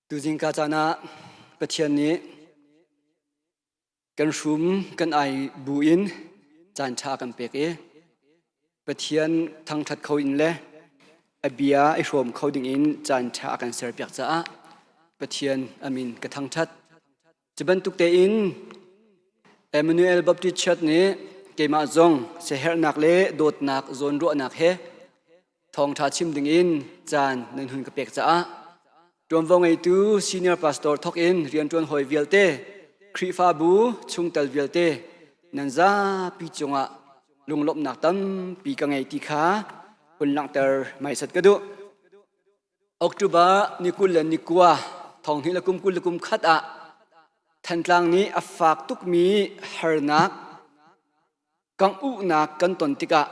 Tuzing ka caan ah Pathian nih kan hrum kan ai bu in caan ṭha a kan pek i Pathian thangṭhat kho in le a bia i hrawm kho ding in caan ṭha a kan serpiak caah Pathian a min ka thangṭhat. Cu bantuk tein Emmanuel Baptist Church nih keimah zong siaherhnak le dawtnak zawnruahnak he thawngṭha chim dingin caan nan hun ka pek caah ṭuanvo ngeitu senior pastor thawk in rianṭuan hawi vialte Khrihfabu chungtel vialte nan zapi cungah lunglawmhnak tampi ka ngei ti kha hun langhter hmaisat ka duh. October ni 20 le ni 9 thonghnih le kum 21 ah Thantlang nih a fak tukmi harnak Kangh-uhnak kan ton tikah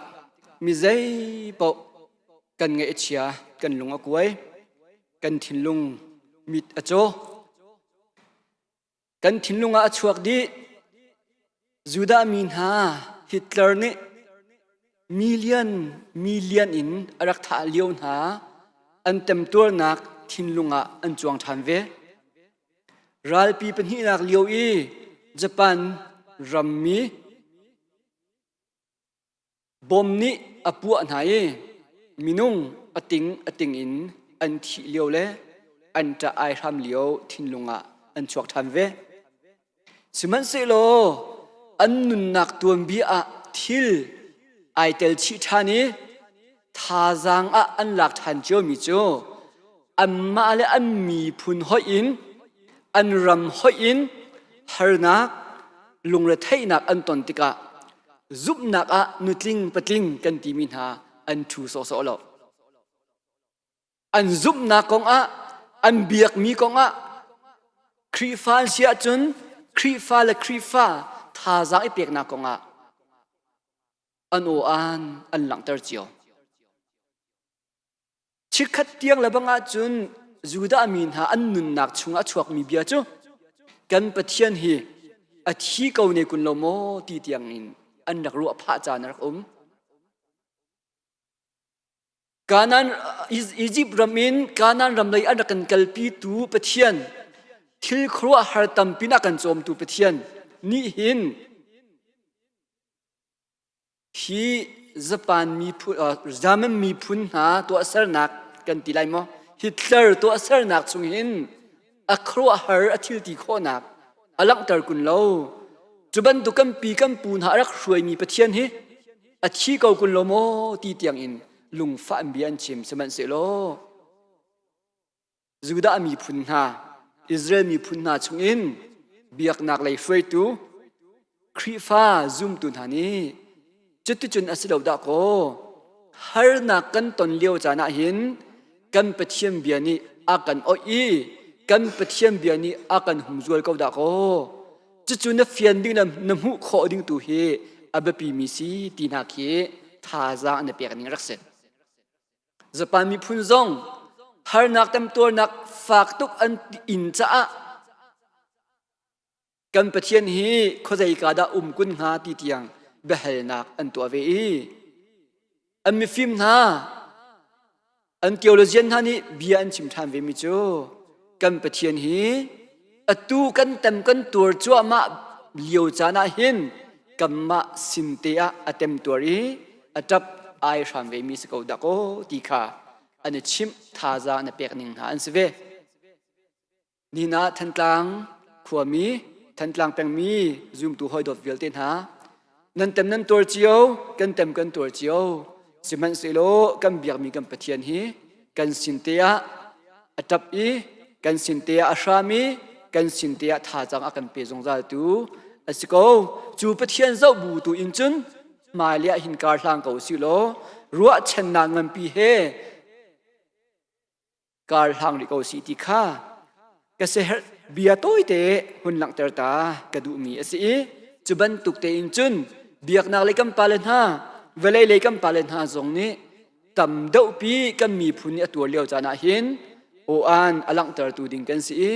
mi zeipaoh kan ngaih a chia, kan lung a kuai, kan thinlung mit a caw. Kan thinlung ah a chuak dih. Judah mi hna Hitler nih million million in a rak thah lio hna an temtuarnak thinlung ah an cuang ṭhan ve. Ralpi pahnihnak lio i Japan rammi bom nih a puah hna i minung a ting a ting in an thih lio le an ṭah ai hram lio thinlung ah an chuak ṭhan ve. Sihmanhsehlaw an nunnak tuanbia ah thil ai tel chih ṭhan i thazaang ah an lak ṭhan ciomi cu anmah le an miphun hoih in an ram hoih in harnak lungretheihnak an ton tikah zumhnak ah nutling patling kan timi hna an ṭhu sawhsawh lo. An zumhnak kongah an biakmi kongah Khrihfa an si ahcun Khrihfa le Khrihfa thazaang i peknak kongah an aw-aan an langhter cio. Chikkhat tiang le bang ahcun Judah mi hna an nunnak chungah a chuakmi bia cu kan Pathian hi a thi ko ne kun lo maw ti tiang in an rak ruah phah caan a rak um. Kanaan Egypt ram in Kanaan ram lei an rak kan kalpi tu Pathian thil khuaruahhar tampi na kan cawmtu Pathian nih hin hi Japan miphun German miphun hna tuahsernak kan ti lai maw Hitler tuahsernak chung hin a khuaruahhar a thil ti khawhnak a langhter kun lo cu bantuk kan pi kan pu hna a rak hruaimi Pathian hi a thi ko kun lo maw ti tiang in lungfah in bia an chim sihmanhsehlaw Judah miphun hna Israel miphun hna chungin biaknak lei hruaitu Khrihfa zumtu hna nih cuticun a si lo dah kaw harnak kan ton lio caan ah hin kan Pathian bia nih a kan oih i kan Pathian bia nih a kan humzual ko dah kaw cucu na fian ding le na hmuh khawh ding tu hi a biapi mi si ti hna khi thazaang na pek ning rak si. Japan miphun zong harnak temtuarnak fak tuk an in caah kan Pathian hi khuazei ka dah um kun hnga ti tiang biahalnak an tuah ve i an mifim hna an theologian hna nih bia an chim ṭhan vemi cu kan Pathian hi atu kan tem kan tuar cuahmah lio caan ah hin kanmah sin te ah a temtuar i a ṭap ai hram vemi si ko dah kaw ti kha an i chimh thazaang an i pek ning hna an si ve. Nihin ah Thantlang khuami, Thantlang pengmi zumtu hawidawt vialte hna, nan tem nan tuar cio, kan tem kan tuar cio. Sihmanhsehlaw kan biakmi kan Pathian hi kan sin te ah a ṭap i kan sin te ah a hram i kan sin te ah thazaang a kan pe zungzal tu a si ko. Cu Pathian zoh bu tu in cun hmailei ah hin kar hlang ko usih law ruahchannak nganpi he kar hlang rih ko si ti kha ka siaherh bia tawite hun langhter ta ka duhmi a si i cu bantuk tein cun biaknak lei kan pale hna vawlei lei kan pale hna zong nih tam deuhpi kan miphun nih a tuar lio caan ah hin aw-an a langhtertu ding kan si i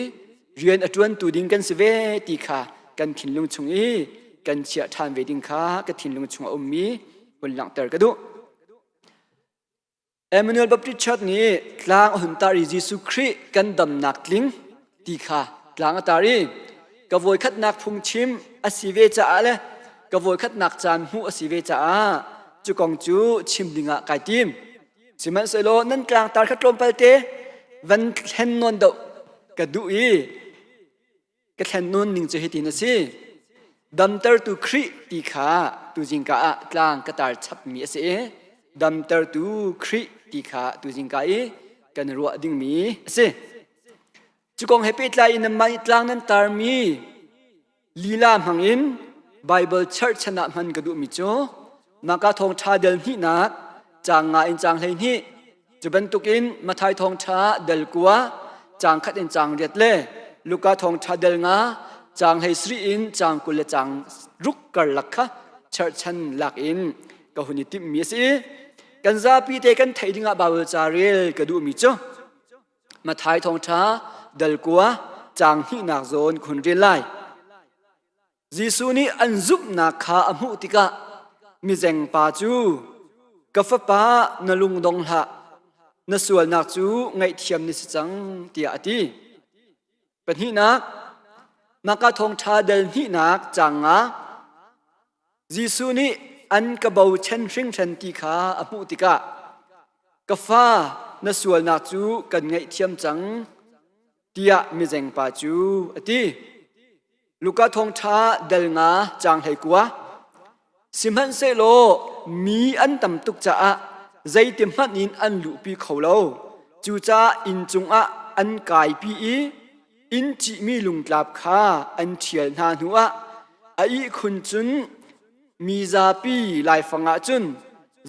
rian a ṭuantu ding kan si ve ti kha kan thinlung chung i kan chiah ṭhan ve ding kha ka thinlung chung a ummi hun langhter ka duh. Emmanuel Baptist Church nih tlang a hun tar i Jesuh Khrih kan damnak tling. Ti kha tlang a tar i ka voikhatnak phungchim a si ve caah le ka voikhatnak caan hmuh a si ve caah cu kong cu chim dingah kai tim. Sihmanhsehlaw nan tlangtar kha tlawmpal te van thlen nawn deuh ka duh i ka thlen nawn ning cu hitin a si. Damtertu Khrih ti kha tuzingka ah tlang ka tar chapmi a si i damtertu Khrih ti kha tuzingka i kan ruah dingmi a si. Cu kong he pehtlai in nanmah nih tlang nan tarmi lila hmangin Baibal cherhchan ah hman ka duhmi cu Maka thawngṭha del hnihnak caang nga in caang 12 cu bantukin Matthai thawngṭha del 9 caang khat in caang riat le Luka thawngṭha del nga caang 17 in caang 20 le caang ruk karlak kha cherhchan lak in ka hun i timhmi a si. Kan zapi te kan theih dingah Baibal ca rel ka duhmi cu Matthai thawngṭha dal 9 caang hnihnak zawn khun rel lai. Jesuh nih an zumhnak kha a hmuh tikah mizeng pa cu ka fapa na lung dong hlah na sualnak cu ngaihthiam na si cang tiah a ti. Pahnihnak, Maka thawngṭha dal hnihnak caang nga Jesuh nih an ka bochan hringhran ti kha a hmuh tikah ka fa na sualnak cu kan ngaihthiam cang tiah mizeng pa cu a ti. Luka thawngṭha dal nga caang 19 Sihmanhsehlaw mi an tam tuk caah zeiti hmanh in an luhpi kho lo. Cucaah inn cungah an kaipi i inn cihmi lungtlap kha an ṭhial hna hnuah a ihkhun cun mi zapi laifang ah cun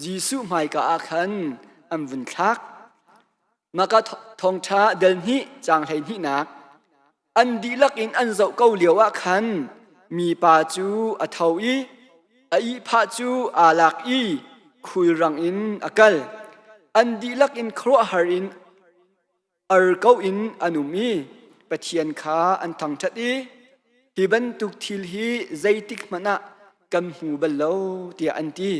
Jesuh hmaika ah khan an vun thlak. Maka thawngṭha del hnih caang 12nak An dihlak in an zoh ko lio ah khan mipa cu a tho i a ihphah cu aa lak i khulrang in a kal. An dihlak in khuaruahhar in ar ko in an um i Pathian kha an thangṭhat i hi bantuk thil hi zeitik hmanh ah kan hmu bal lo tiah an ti.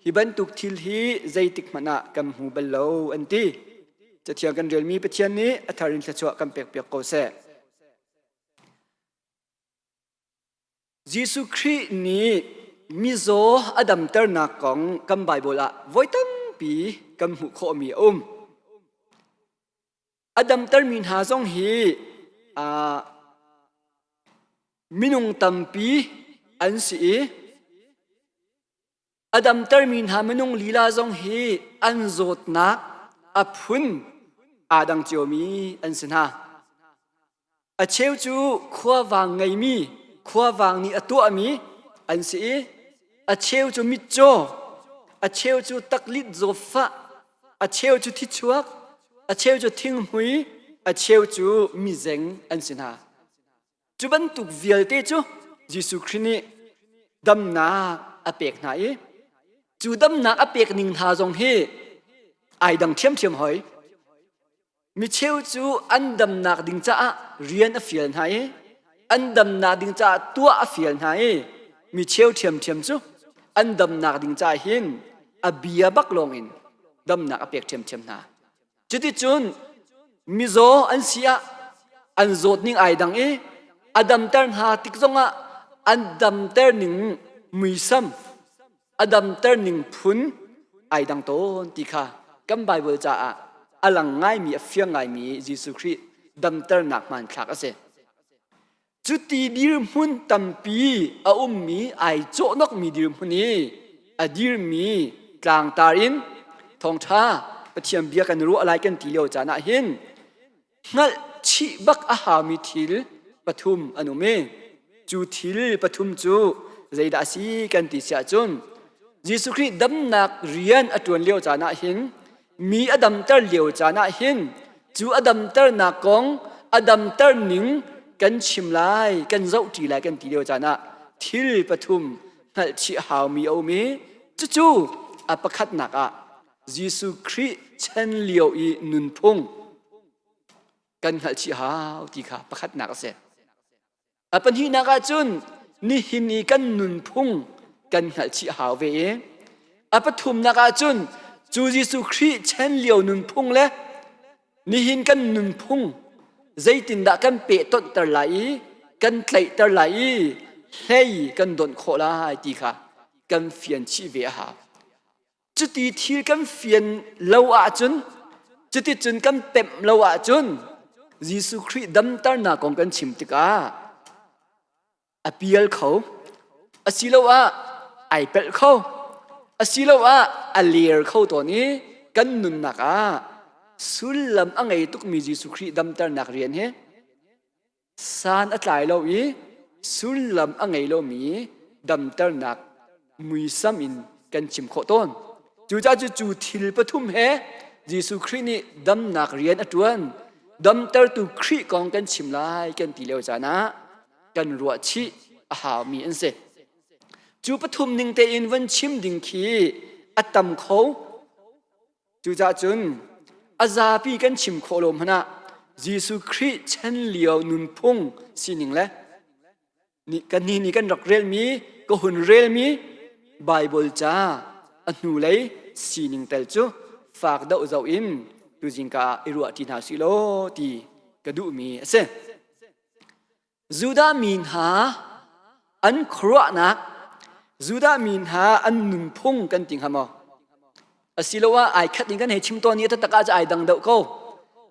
Hi bantuk thil hi zeitik hmanh ah kan hmu bal lo an ti. Cathiang kan relmi Pathian nih a thar in thluachuah kan pekpiak ko seh. Jesuh Khrih nih mizaw a damternak kong kan Baibal ah voi tampi kan hmuh khawhmi a um. A damtermi hna zong hi minung tampi an si i A damtermi hna minung lila zong hi an zawtnak a phun aa dang ciomi an si hna. A cheu cu khuavang ngeimi, khuavang nih a tuahmi an si i a cheu cu mitcaw, a cheu cu taklit zawtfah, a cheu cu thichuak, a cheu cu thinghmui, a cheu cu mizeng an si hna. Cu bantuk vialte cu Jesuh Khrih nih damnak a pek hna i cu damnak a pek ning hna zong hi ai dang ṭhiamṭhiam hoi. Micheu cu an damnak ding caah rian a fial hna i an damnak ding caah tuah a fial hna i micheu ṭhiamṭhiam cu an damnak ding caah hin a bia bak lawngin damnak a pek ṭhiamṭhiam hna. Cuticun mizaw an si ah an zawt ning ai dang i a damter hna tik zongah an damter ning muisam a damter ning phun ai dang tawn ti kha kan Baibal caah a lang ngaimi a fiang ngaimi Jesuh Khrih damternak hmanthlak a si. Cuti dirhmun tampi a ummi ai cawhnokmi dirhmun i a dirmi tlangtar in thawngṭha Pathian bia kan ruah lai kan ti lio caan ah hin hngalh chih bak a haumi thil pathum an um i cu thil pathum cu zeidah a si kan ti si ahcun Jesuh Khrih damnak rian a ṭuan lio caan ah hin mi a damter lio caan ah hin cu a damternak kong a damter ning kan chim lai kan zohṭi lai kan ti lio caan ah thil pathum hngalhchih haumi a um i cucu a pakhatnak ah Jesuh Khrih chan lio i nunphung kan hngalhchih hau ti kha pakhatnak a si. A pahnihnak ah cun nihin i kan nunphung kan hngalhchih hau ve i a pathumnak ah cun cu Jesuh Khrih chan lio nunphung le nihin kan nunphung Zeitindah kan pehtonhter lai i kan tlaihter lai i hlei kan donh khawh lai ti kha kan fian chih ve a hau. Cuti thil kan fian lo ahcun, cuticun kan pemh lo ahcun Jesuh Khrih damternak kong kan chim tikah a pial kho, asiloah ai pelh kho, asiloah a ler kho tawn i kan nunnak ah sullam a ngei tukmi Jesuh Khrih damternak rian hi san a tlai lo i sullam a ngei lomi damternak muisam in kan chim khawh tawn. Cucaah cu cu thil pathum he Jesuh Khrih nih damnak rian a ṭuan. Damtertu Khrih kong kan chim lai kan ti lio caan ah kan ruah chih a haumi an si. Cu pathum ning tein van chim ding khi a tam kho. Cucaah cun a zapi kan chim khawh lo hmanh ah Jesuh Khrih chan lio nunphung sining le kan ni nih kan rak relmi ka hun relmi Baibal ca a hnulei sining tel cu fak deuh zoh in tuzingka ah i ruah ṭi hna sih law ti ka duhmi a si. Judah mi hna an khuaruahnak, Judah mi hna an nunphung kan ti hnga maw? Asiloah ai khat in kan hei chim tawn i taktak ah ai dang deuh ko.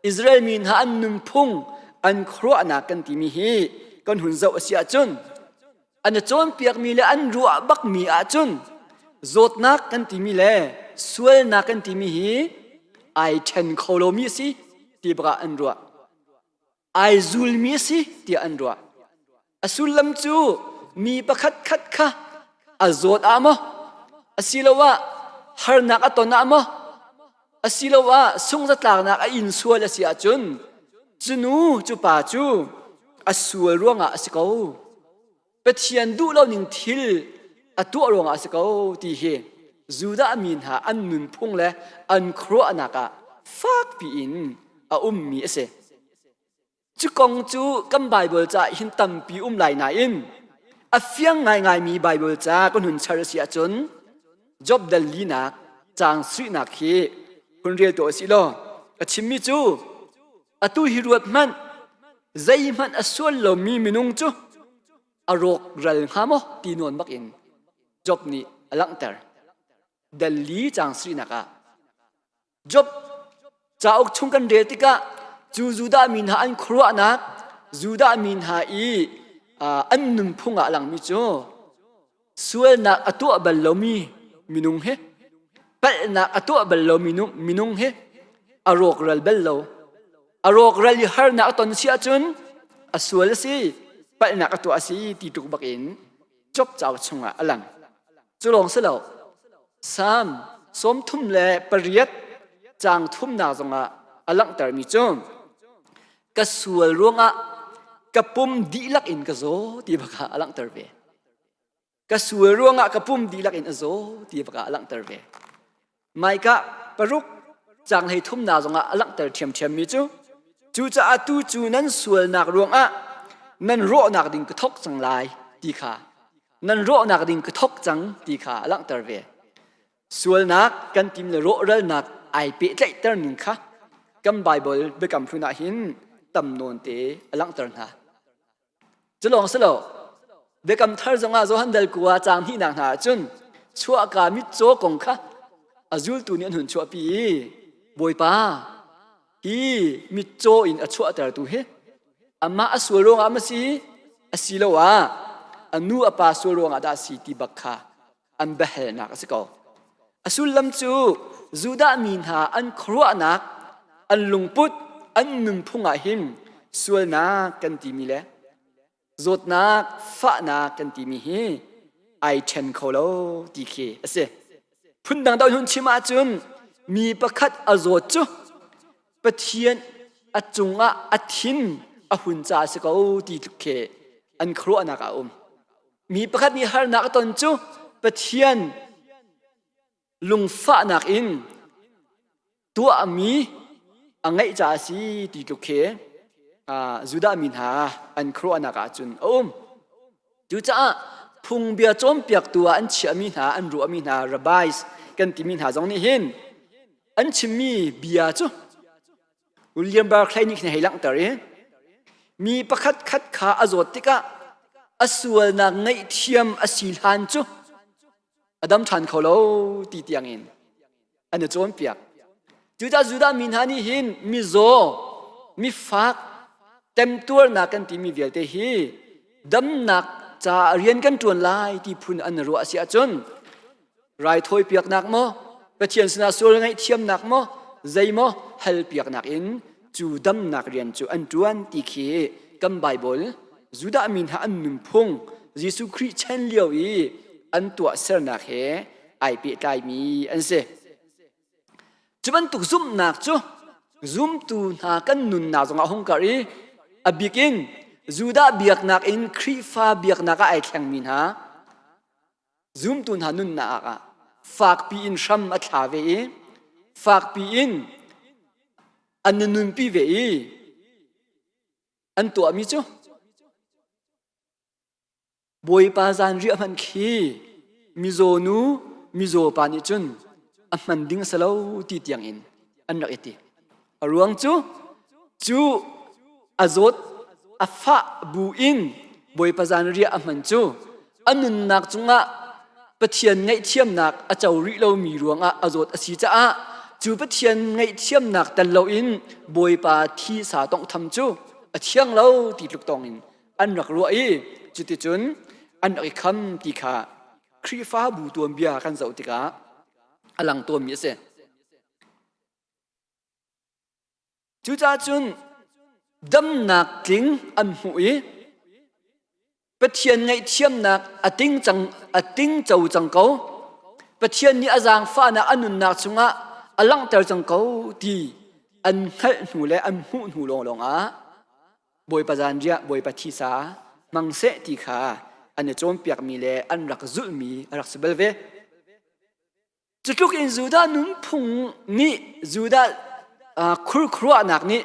Israel mi hna an nunphung, an khuaruahnak kan timi hi kan hun zoh a si ahcun an i cawnpiakmi le an ruah bakmi ahcun zawtnak kan timi le sualnak kan timi hi ai ṭhen kho lomi a si ti bak ah an ruah. Ai zulmi a si tiah an ruah. A sullam cu mi pakhat khat kha a zawt ah maw asiloah harnak a ton ah maw asiloah sungzatlaknak a in sual a si ahcun cu nu cu pa cu a sual ruangah a si ko. Pathian duh lo ning thil a tuah ruangah a si ko ti hi Judah mi hna an nunphung le an khuaruahnak ah fakpi in a ummi a si. Cu kong cu kan Baibal ca hin tampi um lai nain a fiang ngaingaimi Baibal ca kan hun char a si ahcun Job dal linak caang suihnak hi hun rel tuah usih law a chimmi cu atu hi ruat hmanh zeihmanh a sual lomi minung cu a rawk ral hnga maw ti nawn bak in Job nih a langhter. Dal li caang sarihnak ah Job cauk chung kan rel tikah cu Judah mi hna an khuaruahnak Judah mi hna i an nunphung ah a langmi cu sualnak a tuah bal lomi minung hi palhnak a tuah bal lomi minung hi a rawkral bal lo a rawkral i harnak a ton si ahcun a sual a si palhnak a tuah a si ti tuk bak in Job cauk chungah a lang cu lawng si lo Salm 38 caang thumnak zongah a langhtermi cu ka sual ruangah ka pum dihlak in ka zaw ti bak a langhter ve. Ka sual ruangah ka pum dihlak in a zaw ti bak a langhter ve. Maika paruk caang hlei thumnak zongah a langhter ṭhiamṭhiammi cu cucaah tu cu nan sualnak ruangah nan rawhnak ding ka thawk cang lai ti kha nan rawhnak ding ka thawk cang ti kha a langhter ve. Sualnak kan tim le rawhralnak ai pehtlaihter ning kha kan Baibal biakam hlun ah hin tam nawn te a langhter hna. Cu lawng si lo, biakam thar zongah Johan dal kua caang hnihnak hna ahcun chuahka mitcaw kong kha a zultu nih an hun chuahpi i Bawipa hi mitcaw in a chuahtertu hi amah a sual ruangah ma si asiloah a nu a pa sual ruangah dah a si ti bak kha an biahalnak a si ko. A sullam cu Judah mi hna an khuaruahnak, an lungput, an nunphung ah hin sualnak kan timi le zawtnak, fahnak kan timi hi ai ṭhen kho lo ti khi a si. Phundang deuh hun chim ahcun mi pakhat a zawt cu Pathian a cungah a thin a hun ca a si ko ti tluk khi an khuaruahnak ah a um. Mi pakhat nih harnak a ton cu Pathian lungfahnak in tuahmi a ngeih caah a si ti tluk khi Judah mi hna an khuaruahnak ah cun a um. Cucaah phungbia cawnpiaktu ah an chiahmi hna, an ruahmi hna rabbis kan timi hna zong nih hin an chimmi bia cu William Barclay nih khin hei langhter i. Mi pakhat khat kha a zawt tikah a sualnak ngaihthiam a si hlan cu a dam ṭhan kho lo ti tiangin an i cawnpiak. Cucaah Judah mi hna nih hin mizaw, mifak, temtuarnak kan timi vialte hi damnak caah rian kan ṭuan lai ti phun an ruah a si ahcun raithawi piaknak maw, Pathian sinah sual ngaihthiamnak maw, zeimaw hal piaknak in cu damnak rian cu an ṭuan ti khi kan Baibal Judah mi hna an nunphung Jesuh Khrih chan lio i an tuahsernak he ai pehtlaimi an si. Cu bantuk zumhnak cu zumtu hna kan nunnak zongah hung karh i a bik in Judah biaknak in Khrihfa biaknak ah ai thlengmi hna zumtu hna nunnak ah fakpi in hram a thla ve i fakpi in an nunpi ve i an tuahmi cu Bawipa zanriah hmanh khi mizaw nu mizaw pa nih cun a hman ding a si lo ti tiang in an rak i ti. A ruang cu cu a zawt a fah bu in Bawipa zanriah a hman cu a nunnak cungah Pathian ngaihthiamnak a co rih lomi ruangah a zawt a si caah cu Pathian ngaihthiamnak tel loin Bawipa thi sa tawnghtham cu a thiang lo ti tluk tawng in an rak ruah i cuticun an rak i kham ti kha Khrihfabu tuanbia kan zoh tikah a lang tawnmi a si. Cucaah cun damnak tling an hmuh i Pathian ngaihthiamnak a ting cang a tingco cang ko. Pathian nih a zaangfahnak a nunnak chungah a langhter cang ko ti an hngalh hnu le an hmuh hnu lawnglawng ah Bawipa zanriah Bawipa thisa hmang seh ti kha an i cawnpiakmi le an rak zulhmi a rak si bal ve. Cutluk in Judah nunphung nih Judah khurkhuruahnak nih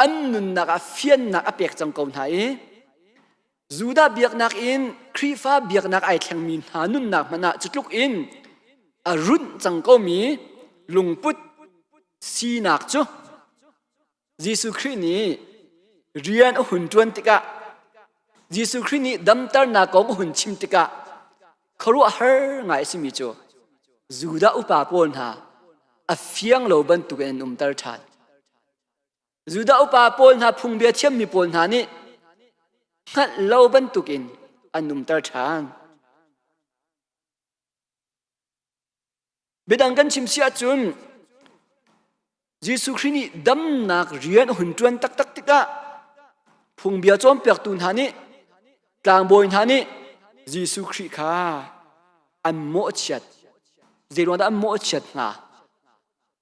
an nunnak ah fiannak a pek cang ko hna i Judah biaknak in Khrihfa biaknak ai thlengmi hna nunnak hmanh ah cutluk in a runh cang komi lungput sinak cu Jesuh Khrih nih rian a hun ṭuan tikah Jesuh Khrih nih damternak kong a hun chim tikah khuaruahhar ngai a simi cu Judah upa pawl hna a fiang lo bantukin an umter ṭhan. Judah upa pawl hna phungbia thiammi pawl hna nih hngalh lo bantukin an umter ṭhan. Biadang kan chim si ahcun Jesuh Khrih nih damnak rian a hun ṭuan taktak tikah phungbia cawnpiaktu hna nih tlangbawi hna nih Jesuh Khrih kha an mawhchiat. Zeiruang dah an mawhchiat hnga?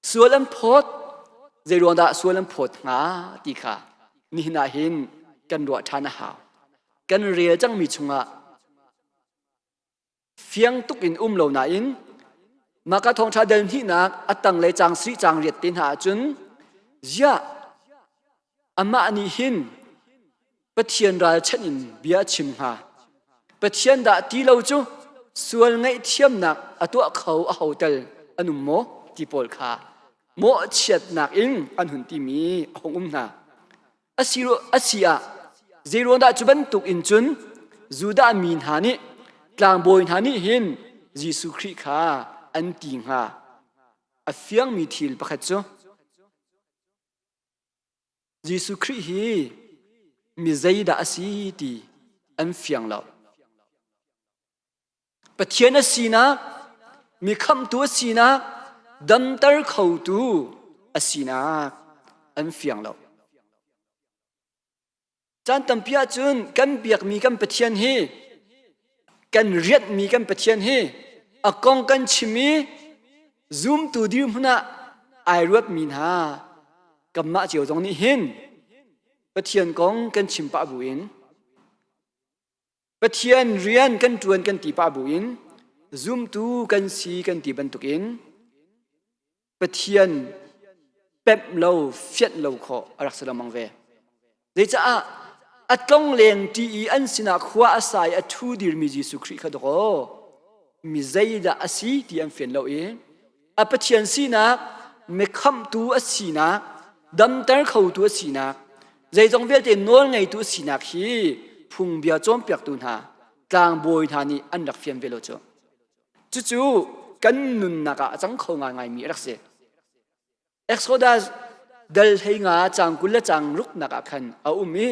Sual an phawt. Zeiruang dah sual an phawt hnga ti kha nihin ah hin kan ruah ṭhan a hau. Kan rel cangmi chungah fiang tuk in um lo nain maka thawngṭha del hnihnak a tanglei caang sarih caang riat te hna ahcun ziah amah nih hin Pathian ralchanh in bia a chim hnga Pathian dah ti lo cu sual ngaihthiamnak a tuah kho a ho tel an um maw ti pawl kha mawhchiatnak in an hun timi a hung um hna A si ah zeiruangdah cu bantuk in cun Judah mi hna nih tlangbawi hna nih hin Jesuh Khrih kha an ti hnga? A fiangmi thil pakhat cu Jesuh Khrih hi mi zeidah a si ti an fiang lo. Pathian a sinak, mi khamhtu a sinak, damter khotu a sinak an fiang lo. Caan tampi ahcun kan biakmi kan Pathian hi kan rianhmi kan Pathian hi a kong kan chim i zumtu dirhmun ah ai ruatmi hna kanmah cio zong nih hin Pathian kong kan chim pah buin Pathian rian kan ṭuan kan ti pah buin zumtu kan si kan ti bantukin Pathian pemh lo fianh lo khawh a rak si lengmang ve. Zeicah a tlongleng ṭi i an sinah khua a sa i a ṭhu dirmi Jesuh Khrih kha dawkaw mi zeidah a si ti an fian lo i a Pathian sinak, mikhamhtu a sinak, damter khotu a sinak. Zeizong vialte nawl ngeitu sinak hi phungbia cawnpiaktu hna tlangbawi hna nih an rak fian ve lo cu. Cucu kan nunnak ah a cang kho ngaingaimi a rak si. Exodus dal 15 caang 20 le caang ruknak ah khan a um i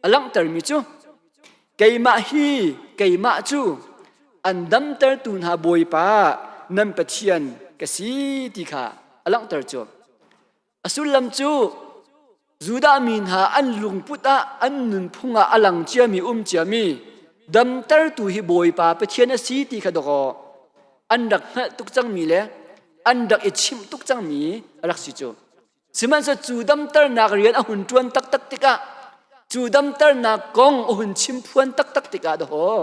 a langhtermi cu keimah hi keimah cu an damtertu hna Bawipa nan Pathian ka si ti kha a langhter cu. A sullam cu Judah mi hna an lungput ah an nunphung ah a lang ciami um ciami damtertu hi Bawipa Pathian a si ti kha dawkaw an rak hngalh tuk cangmi le an rak i chimh tuk cangmi a rak si cu. Sihmanhsehlaw cu damternak rian a hun ṭuan taktak tikah cu damternak kong a hun chimphuan taktak tikah dawhaw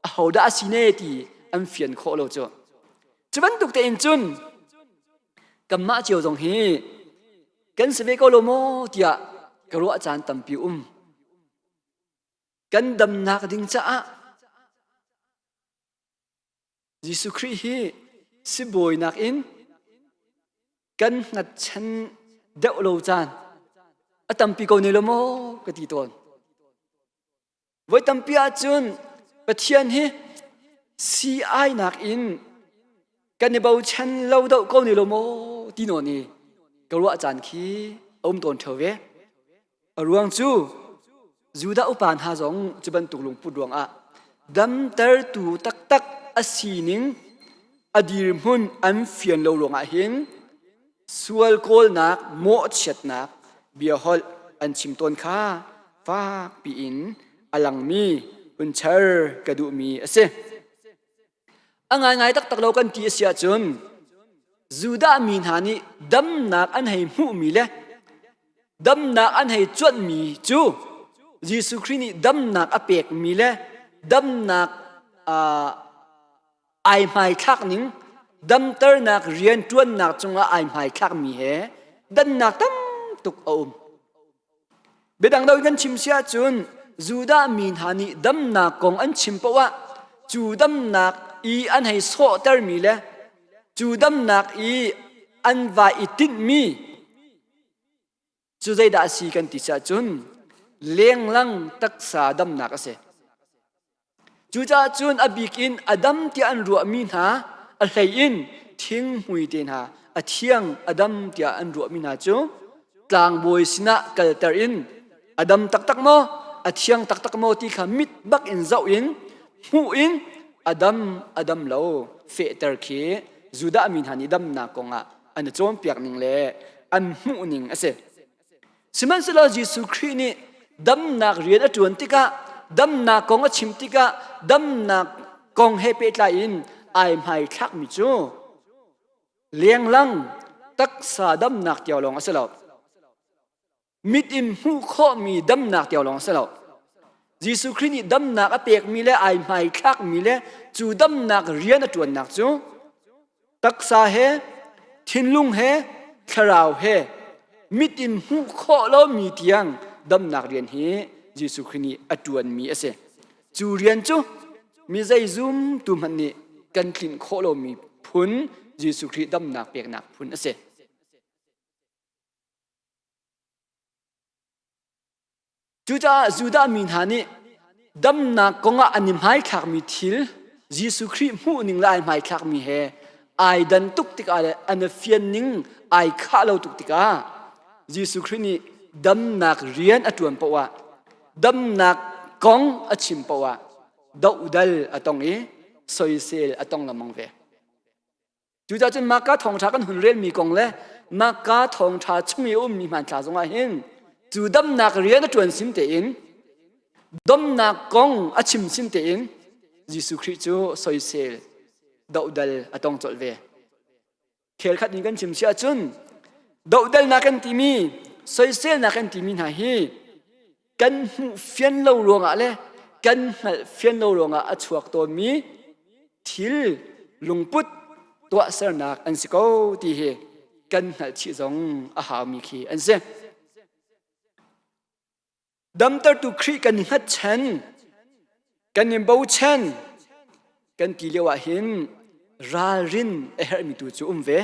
ahodah a si ne ti an fian khawh lo cu. Cu bantuk tein cun kanmah cio zong hi kan si ve ko lo maw tiah ka ruah caan tampi um. Kan damnak ding caah Jesuh Khrih hi sibawi nakin kan hngatchan deuh lo caan a tampi ko ne lo maw ka ti tawn. Voi tampi ahcun Pathian hi si-ai nakin kan i bochan lo deuh ko ne lo maw ti nawn i ka ruah caan khi a um tawn ṭheo ve. A ruang cu Judah upa hna zong cu bantuk lungput ruangah damtertu taktak a sining a dirhmun an fian lo ruangah hin sual kawlnak mawhchiatnak biaholh an chim tawn kha fakpi in a langmi hun char ka duhmi a si. A ngaingai taktak lo kan ti a si ahcun Judah mi hna nih damnak an hei hmuhmi le damnak an hei cuanhmi cu Jesuh Khrih nih damnak a pekmi le damnak ai hmaithlak ning damternak rian ṭuannak cungah ai hmaithlakmi he dannak tam tuk a um. Biadang do kan chim si ahcun Judah mi hna nih damnak kong an chim paoh ah cu damnak i an hei sawhtermi le cu damnak i an va i tinhmi Cu zeidah a si kan ti si ahcun lenglang taksa damnak a si. Cucaah cun a bik in a dam tiah an ruahmi hna a hlei in thinghmui te hna a thiang a dam tiah an ruahmi hna cu tlangbawi sinah kalter in a dam taktak maw a thiang taktak maw ti kha mit bak in zoh in hmuh in a dam a dam lo fehter khi Judah mi hna nih damnak kongah an i cawnpiak ning le an hmuh ning a si. Sihmanhsehlaw Jesuh Khrih nih damnak rian a ṭuan tikah damnak kong a chim tikah damnak kong he pehtlai in ai hmaithlakmi cu lenglang taksa damnak tiang lawng a si lo. Mit in hmuh khawhmi damnak tiang lawng a si lo. Jesuh Khrih nih damnak a pekmi le ai hmaithlakmi le cu damnak rian a ṭuannak cu taksa he, thinlung he, thlarau he mit in hmuh khawh lomi tiang damnak rian hi Jesuh Khrih nih a ṭuanmi a si. Cu rian cu mi zei zumtu hmanh nih kan tlinh khawh lomi phun Jesuh Khrih damnak peknak phun a si. Cucaah Judah mi hna nih damnak kongah an i hmaithlakmi thil Jesuh Khrih hmuhning le ai hmaithlakmi he ai dan tuk tikah le an i fianning ai khah lo tuk tikah Jesuh Khrih nih damnak rian a ṭuan paoh ah damnak kong a chim paoh ah dohdal a tong i soisel a tong lengmang ve. Cucaah cun Marka thawngṭha kan hun relmi kong le Marka thawngṭha chung i a ummi hmanthlak zongah hin cu damnak rian a ṭuan sim tein domnak kong a chim sim tein Jesuh Khrih cu soisel dohdal a tong colh ve. Khelkhat in kan chim si ahcun dohdalnak kan timi soiselnak kan timi hna hi kan hmuh fian lo ruangah le kan hngalh fian lo ruangah a chuak tawnmi thil lungput tuahsernak an si ko ti hi kan hngalh chih zong a haumi khi an si. Damtertu Khrih kan i hngatchan, kan i bochan, kan ti lio ah hin ralrin a herhmi tu cu um ve.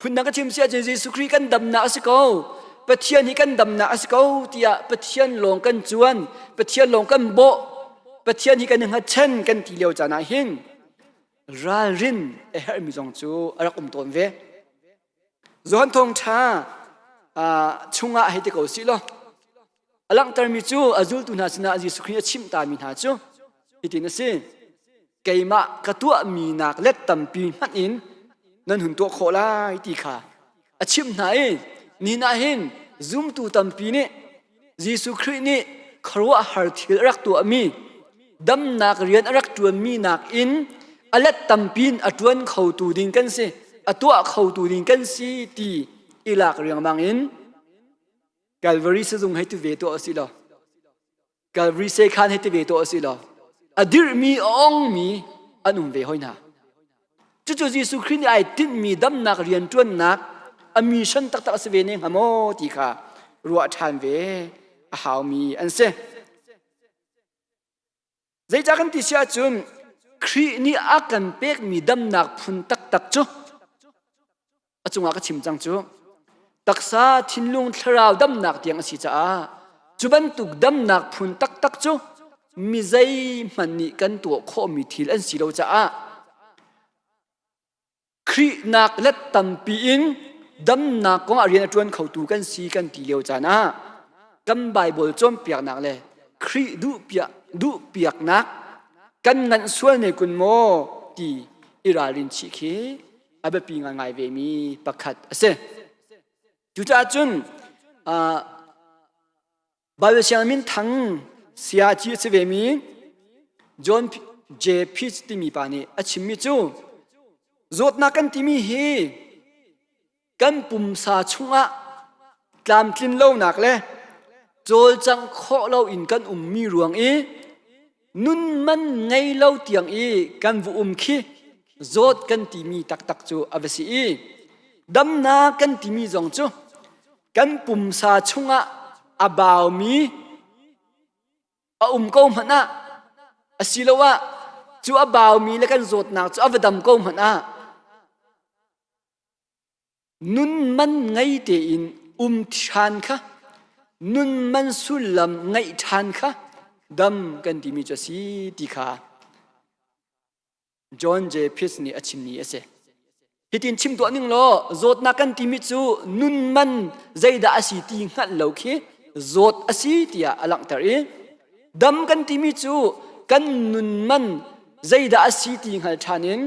Phundang ka chim si ahcun Jesuh Khrih kan damnak a si ko. Pathian hi kan damnak a si ko tiah Pathian lawng kan cuan, Pathian lawng kan bawh, Pathian hi kan i hngatchan kan ti lio caan ah hin ralrin a herhmi zong cu a rak um tawn ve. Johan thawngṭha chungah hei ti ko sih law a langhtermi cu a zultu hna sinah Jesuh Khrih a chimh tami hna cu hitin a si keimah ka tuahmi nak let tampi hmanh in nan hun tuah khawh lai ti kha a chimh hna i nihin ah hin zumtu tampi nih Jesuh Khrih nih khuaruahhar thil a rak tuahmi damnak rian a rak ṭuanmi nakin a let tampi in a ṭuan khotu ding kan si a tuah khotu ding kan si ti i lak riangmang in Calvary sizung hei ti ve tuah si law Calvary sekhan hei ti ve tuah si law a dirhmi a ongmi an um ve hoi hna. Cucu Jesuh Khrih nih ai tinhmi damnak rianṭuannak a mission taktak a si ve ne hnga maw ti kha ruah ṭhan ve a haumi an si. Zeicah kan ti si ahcun Khrih nih a kan pekmi damnak phun taktak cu a cungah ka chim cang cu taksa thinlung thlarau damnak tiang a si caah cu bantuk damnak phun taktak cu mi zeihmanh nih kan tuah khawhmi thil an si lo caah Khrih nak let tampi in damnak kong ah rian a ṭuan khotu kan si kan ti lio caan ah kan Baibal cawnpiaknak le Khrih duhpiak duhpiaknak kan nganh sual ne kun maw ti i ralrin chih khi a biapi ngaingai vemi pakhat a si. Cucaah cun Baibal siang min thang sayaci a si vemi John J. Pitts timi pa nih a chimmi cu zawtnak kan timi hi kan pumsa chungah tlamtlin lonak le cawlcangh khawh loin kan ummi ruang i nun man ngei lo tiang i kan va um khi zawt kan timi taktak cu a va si i damnak kan timi zong cu kan pumsa chungah a baumi a um ko hmanh ah asiloah cu a baumi le kan zawtnak cu a va dam ko hmanh ah nun man ngei tein um ṭhan kha nun man sullam ngeih ṭhan kha dam kan timi cu a si ti kha John J. Pitts nih a chimmi a si. Hitin chim tuah ning law zawtnak kan timi cu nun man zeidah a si ti hngalh lo khi zawt a si tiah a langhter i dam kan timi cu kan nun man zeidah a si ti hngal ṭhan in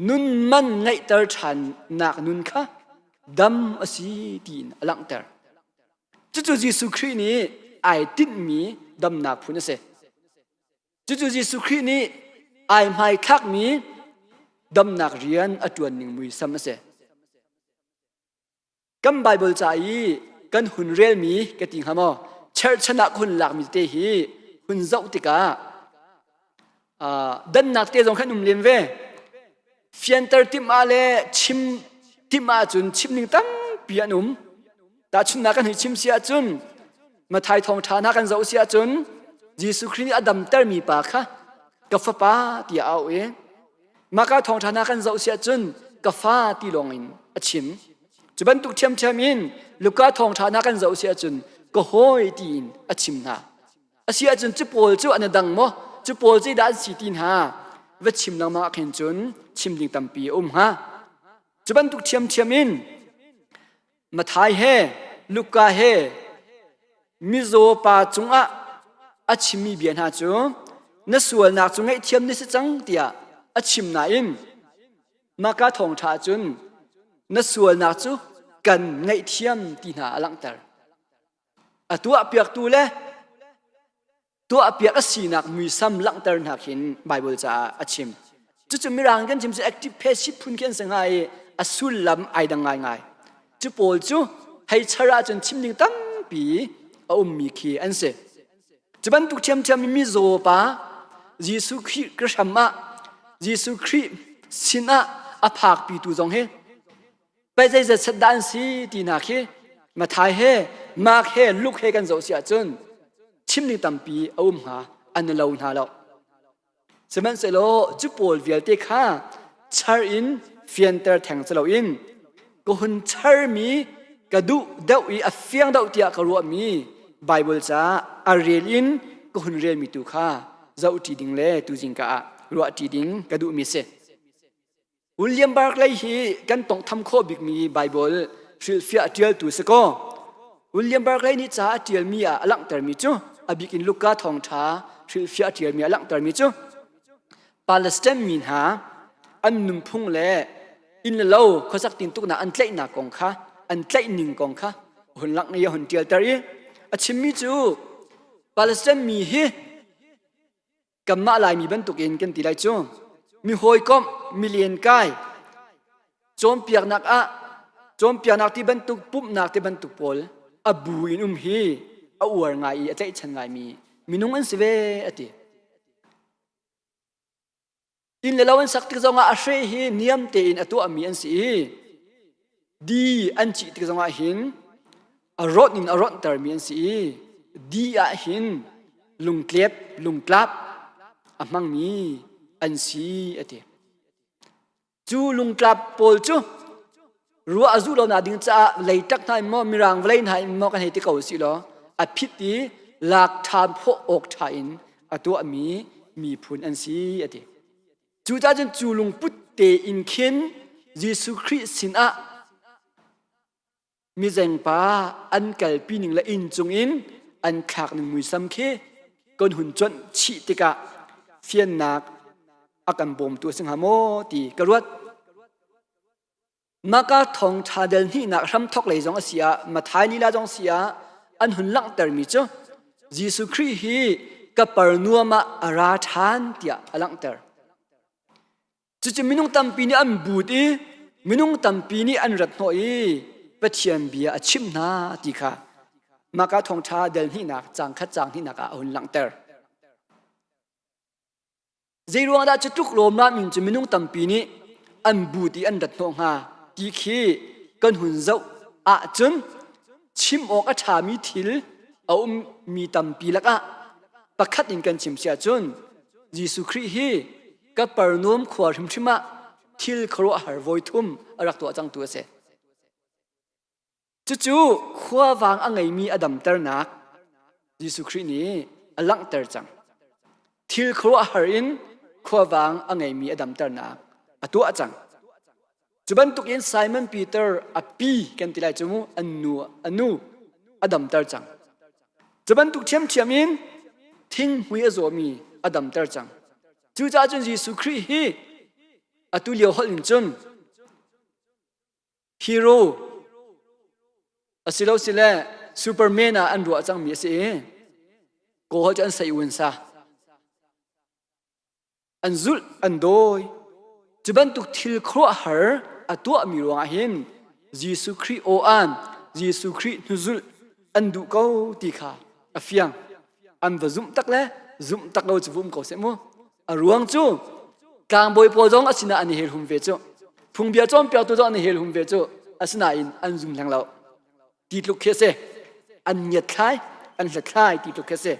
nun man ngeihter ṭhannak nun kha dam a si tiin a langhter. Cucu Jesuh Khrih nih ai tinhmi damnak phun a si. Cucu Jesuh Khrih nih ai hmaithlakmi damnak rian a ṭuan ning muisam a si. Kan Baibal ca i kan hun relmi ka ti hnga maw cherhchan ah hun lakmi te hi hun zoh tikah dannak te zong khan um len ve. Fianter timh ah le chim timh ahcun chim ning tampi an um. Tahchunhnak kan hei chim si ahcun Mathai thawngṭha hna kan zoh si ahcun Jesuh Khrih nih a damtermi pa kha ka fapa tiah a auh i Maka thawngṭha hna kan zoh si ahcun ka fa ti lawng in a chim. Cu bantuk ṭhiamṭhiam in Luka thawngṭha hna kan zoh si ahcun ka hawi tiin a chim hna. A si ahcun cu pawl cu an i dang maw? Cu pawl zeidah an si ti hna va chim lengmang ah khin cun chim ding tampi a um hnga. Cu bantuk ṭhiamṭhiam in Mathai he Luka he mizaw pa cungah a chimmi bia hna cu na sualnak cu ngaihthiam na si cang tiah a chim nain Maka thawngṭha cun na sualnak cu kan ngaihthiam ti hna a langhter. A tuahpiaktu le tuahpiak a sinak muisam langhter hna khin Bible caah a chim. Cucu Mirang kan chim cu active passive phun khi an si hnga i a sullam ai dang ngaingai. Cu pawl cu hei char ahcun chim ding tampi a ummi khi an si. Cu bantuk ṭhiamṭhiam in mizaw pa Jesuh Khrih ka hram ah Jesuh Khrih sinah a phakpitu zong hi pei zeizat set dah an si ti hna khi Mathai he Mark he Luke he kan zoh si ahcun chim ding tampi a um hnga an i lo hna lo. Sihmanhsehlaw cu pawl vialte kha char in fianter theng si loin ka hun charmi ka duh deuh i a fiang deuh tiah ka ruahmi Bible ca a rel in ka hun relmi tu kha zohṭi ding le tuzing ka ah ruahṭi ding ka duhmi si. William Barclay hi kan tonghtham khawh bikmi Bible hrilhfiah ṭialtu si kaw William Barclay nih ca a ṭialmi ah a langhtermi cu a bik in Luka thawngṭha hrilhfiah a ṭialmi a langhtermi cu Palestine mi hna an nunphung le inn le lo khuasak tintuknak an tlaihnak kong kha an tlaih ning kong kha hun langh i a hun ṭialter i a chimmi cu Palestine mi hi kanmah Laimi bantukin kan ti lai cu mi hawikomh mi lenkai cawnpiaknak ah cawnpiaknak ti bantuk pumhnak ti bantuk pawl a bu in um hi a uar ngai i a tlaihchan ngaimi minung an si ve a ti. Inn le lo an sak tik zongah a hre hi niam tein a tuahmi an si i di an cih tik zongah hin a rawnh in a rawnhtermi an si i di ah hin lungtlep lungtlap a hmangmi an si a ti. Cu lungtlap pawl cu ruah a zuh lonak ding caah leitak hna in maw mirang vawlei hna in maw kan hei ti ko si law a phit i lak ṭhan phawh awk ṭha in a tuahmi miphun an si a ti. Cucaah cun cu lungput tein khin Jesuh Khrih sinah mizengpa an kalpi ning le inn cungin an thlak ning muisam khi kan hun cuanh chih tikah fiannak a kan bawmtu a si hnga maw ti ka ruat. Maka thawngṭha del hnihnak hramthok lei zong a si ah Mathai lila zong si ah an hun langhtermi cu Jesuh Khrih hi Kapernaum ah a ra ṭhan tiah a langhter. Cucu minung tampi nih an but i minung tampi nih an rat hnawh i Pathian bia a chimh hna ti kha Maka thawngṭha del hnihnak caang khat caang hnihnak ah a hun langhter. Zeiruang dah cu tluk lawmlam in cu minung tampi nih an but i an rat hnawh hnga ti khi kan hun zoh ahcun chim awk a ṭhami thil a ummi tampi lakah pakhat in kan chim si ahcun Jesuh Khrih hi Kapernaum khua hrimhrim ah thil khuaruahhar voi thum a rak tuah cangtu a si. Cucu khuavang a ngeimi a damternak Jesuh Khrih nih a langhter cang. Thil khuaruahhar in khuavang a ngeimi a damternak a tuah cang. Cu bantukin Simon Peter a pi kan ti lai cu mu an nu a nu a damter cang. Cu bantuk ṭhiamṭhiam in thinghmui a zawmi a damter cang. Cucaah cun Jesuh Khrih hi atu lio holh in cun hero asilo sile Superman ah an ruah cangmi a si i kawl cu an sei un sa. An zulh, an dawi. Cu bantuk thil khuaruahhar a tuahmi ruangah hin Jesuh Khrih aw-an, Jesuh Khrih hnuzulh an duh ko ti kha a fiang. An va zumh tak le zumh tak lo cu va um ko seh mu. A ruang cu tlangbawi pawl zong a sinah an i helhum ve cu. Phungbia cawnpiaktu zong an i helhum ve cu. Asinain an zum hleng lo. Ti tluk khi a si. An ngiatthlai, an hlathlai ti tluk khi a si.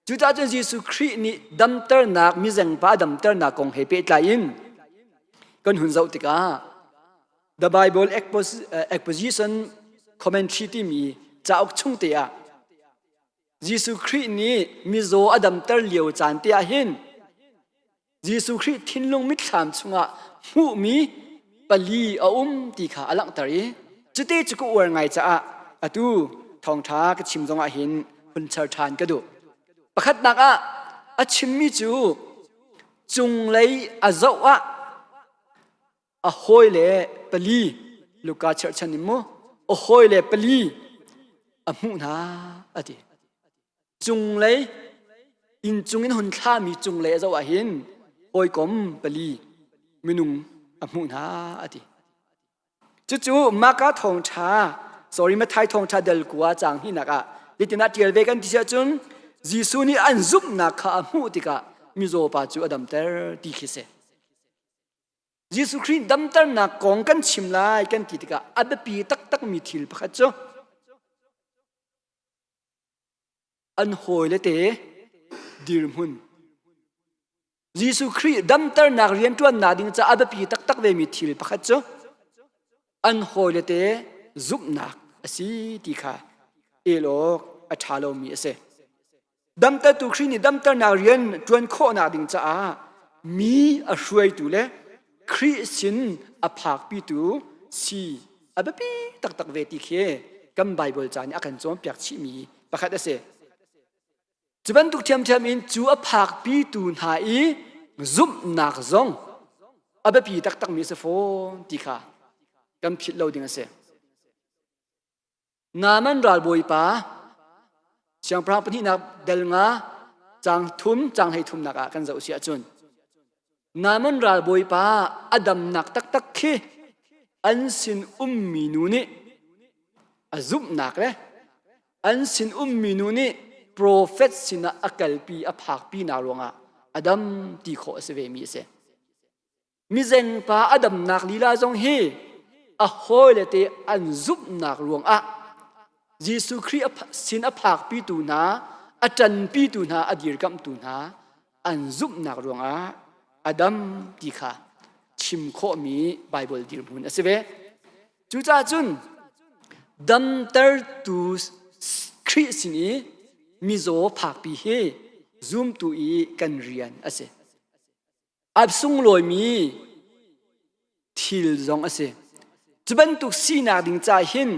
Cucaah cun Jesuh Khrih nih damternak, mizengpa damternak kong he pehtlai in kan hun zoh tikah The Bible Exposition Commentary timi cauk chung te ah Jesuh Khrih nih mizaw a damter lio caan te ah hin Jesuh Khrih thinlung mitthlam chungah hmuhmi pali a um ti kha a langhter i cuti cu ka uar ngai caah atu thawngṭha ka chim zongah hin hun char ṭhan ka duh. Pakhatnak ah a chimmi cu cunglei a zoh ah a hawile pali Luka cherhchan in mu a hawile pali a hmuh hna a ti. Cunglei inn cung in hun thlami cunglei a zoh ah hin hawikom pali minung a hmuh hna a ti. Cucu Maka thawngṭha sorry Mathai thawngṭha dal kua caang hnihnak ah hitin ah ṭial ve kan ti si ahcun Jesuh nih an zumhnak kha a hmuh tikah mizaw pa cu a damter ti khi si. Jesuh Khrih damternak kong kan chim lai kan ti tikah a biapi taktakmi thil pakhat cu an hawile te dirhmun Jesuh Khrih damternak rianṭuannak ding caah a biapi taktak vemi thil pakhat cu an hawile te zumhnak. a si ti kha el awk a ṭha lomi a si. Damtertu Khrih nih damternak rian ṭuan khawhnak ding caah mi a hruaitu le Khrih sin a phakpitu si a biapi taktak ve ti khi kan Baibal ca nih a kan cawnpiak chihmi pakhat a si. Cu bantuk ṭhiamṭhiam in cu a phakpitu hna i zumhnak zong a biapi taktakmi a si fawn ti kha kan philh lo ding a si. Naaman ralbawipa siangpahrang pahnihnak dal nga caang thum caang hlei thumnak ah kan zoh si ahcun Naaman ralbawipa a damnak taktak khi an sin ummi nu nih a zumhnak le an sin ummi nu nih profet sinah a kalpi a phakpi nak ruangah a dam ti khawh a si ve mi a si. Mizengpa a damnak lila zong hi a hawile te an zumhnak ruangah Jesuh Khrih sin a phakpitu hna, a ṭanpitu hna, a dirkamhtu hna an zumhnak ruangah a dam ti kha chim khawhmi Baibal dirhmun a si ve. Cucaah cun damtertu Khrih sin i mizaw phakpi hi zumtu i kan rian a si. A sunglawimi thil zong a si. Cu bantuk sinak ding ca hin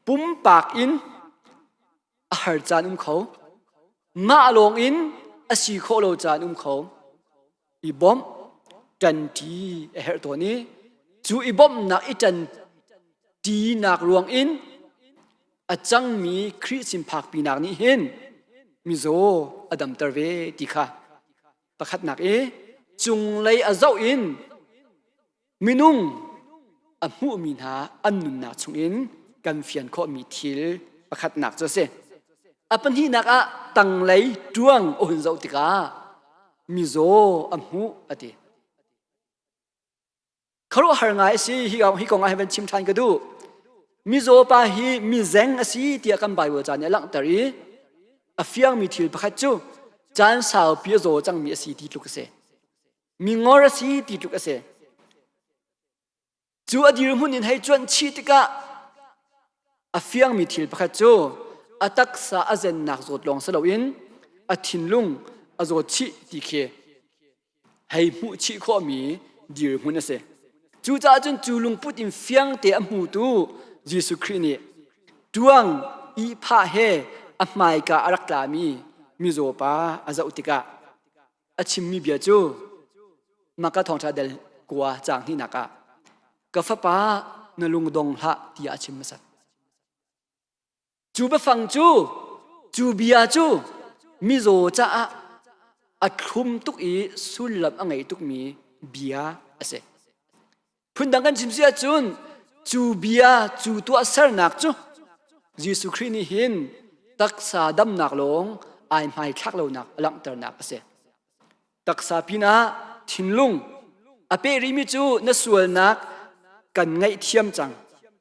pumpak in a har caan um kho. Mah lawng in a si khawh lo caan um kho. I bawmh, ṭanṭi a herh tawn i cu i bawmhnak i ṭanṭinak ruang in a cangmi Khrih sin phakpinak nih hin mizaw a damter ve ti kha Pakhatnak i cunglei a zoh in minung a hmuhmi hna an nunnak chungin kan fian khawhmi thil pakhatnak cu a si. A pahnihnak ah tanglei ṭuang a hun zoh tikah mizaw a hmuh a ti. Khuaruahhar ngai a si hi hi kong ah hin van chim ṭhan ka duh. Mizaw pa hi mizeng a si tiah kan Baibal ca nih a langhter i a fiangmi thil pakhat cu caan saupi a zaw cangmi a si ti tluk a si. Mingor a si ti tluk a si. Cu a dirhmun in hei cuanh chih tikah a fiangmi thil pakhat cu a taksa a zennak zawt lawng si loin a thinlung a zawt chih ti khi hei hmuh chih khawhmi dirhmun a si. Cucaah cun cu lungput in fiangte a hmutu Jesuh Khrih nih ṭuang ihphah he a hmaika a rak tlami mizaw pa a zoh tikah a chimmi bia cu Maka thawngṭha del kua caang hnihnak ah ka fapa na lung dong hlah tiah a chim hmasat. Cu biafang cu, cu bia cu mizaw caah a thlum tuk i sullam a ngei tukmi bia a si. Phundang kan chim si ahcun cu bia, cu tuahsernak cu Jesuh Khrih nih hin taksa damnak lawng ai hmaithlak lonak a langhternak a si. Taksa pinah thinlung a peh rihmi cu na sualnak kan ngaihthiam cang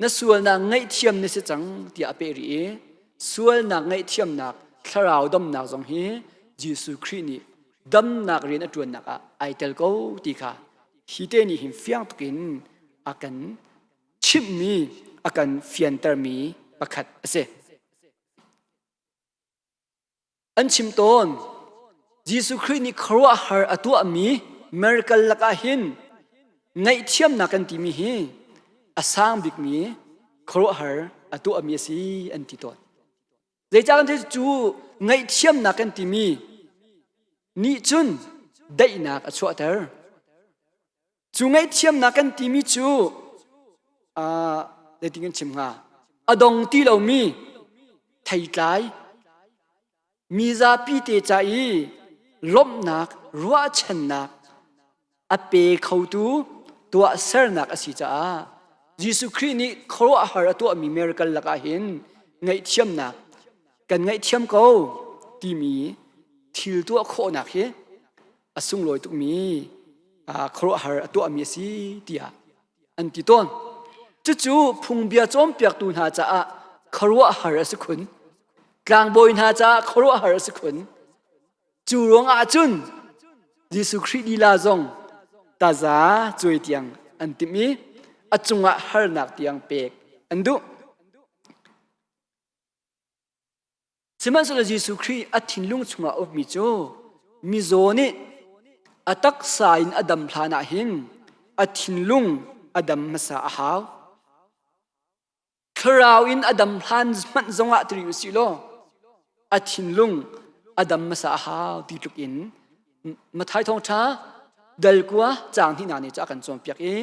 na sualnak ngaihthiam na si cang tiah a peh rih i sualnak ngaihthiamnak thlarau damnak zong hi Jesuh Khrih nih damnak rian a ṭuannak ah ai tel ko ti kha hi te nih hin fiang tukin a kan chimhmi a kan fiantermi pakhat a si. An chim tawn Jesuh Khrih nih khuaruahhar a tuahmi miracle lakah hin ngaihthiamnak kan timi hi a sang bikmi khuaruahhar a tuahmi a si an ti tawn. Zeicah kan ti cu ngaihthiamnak kan timi nih cun daihnak a chuahter. Cu ngaihthiamnak kan timi cu uh, zeitin kan chim hnga? A dong ti lomi theitlai mi zapi te ca i lawmhnak ruahchannak a pe khotu tuahsernak a si caah Jesuh Khrih nih khuaruahhar a tuahmi miracle lakah hin ngaihthiamnak kan ngaihthiam ko timi thil tuah khawhnak hi a sunglawi tukmi khuaruahhar a tuahmi a si tiah an ti tawn. Cucu phungbia cawnpiaktu hna caah khuaruahhar a si khun. Tlangbawi hna caah khuaruahhar a si khun. Cu ruangah cun Jesuh Khrih lila zong taza cuai tiang an timh i a cungah harnak tiang pek an duh. Sihmanhsehlaw Jesuh Khrih a thinlung chungah a ummi cu mizaw nih a taksa in a dam hlan ah hin a thinlung a dam hmasa a hau. Thlarau in a dam hlan hmanh zongah tiri u sih law a thinlung a dam hmasa a hau ti tluk in Matthai thawngṭha dal kua caang hnihnak nih ca a kan cawnpiak i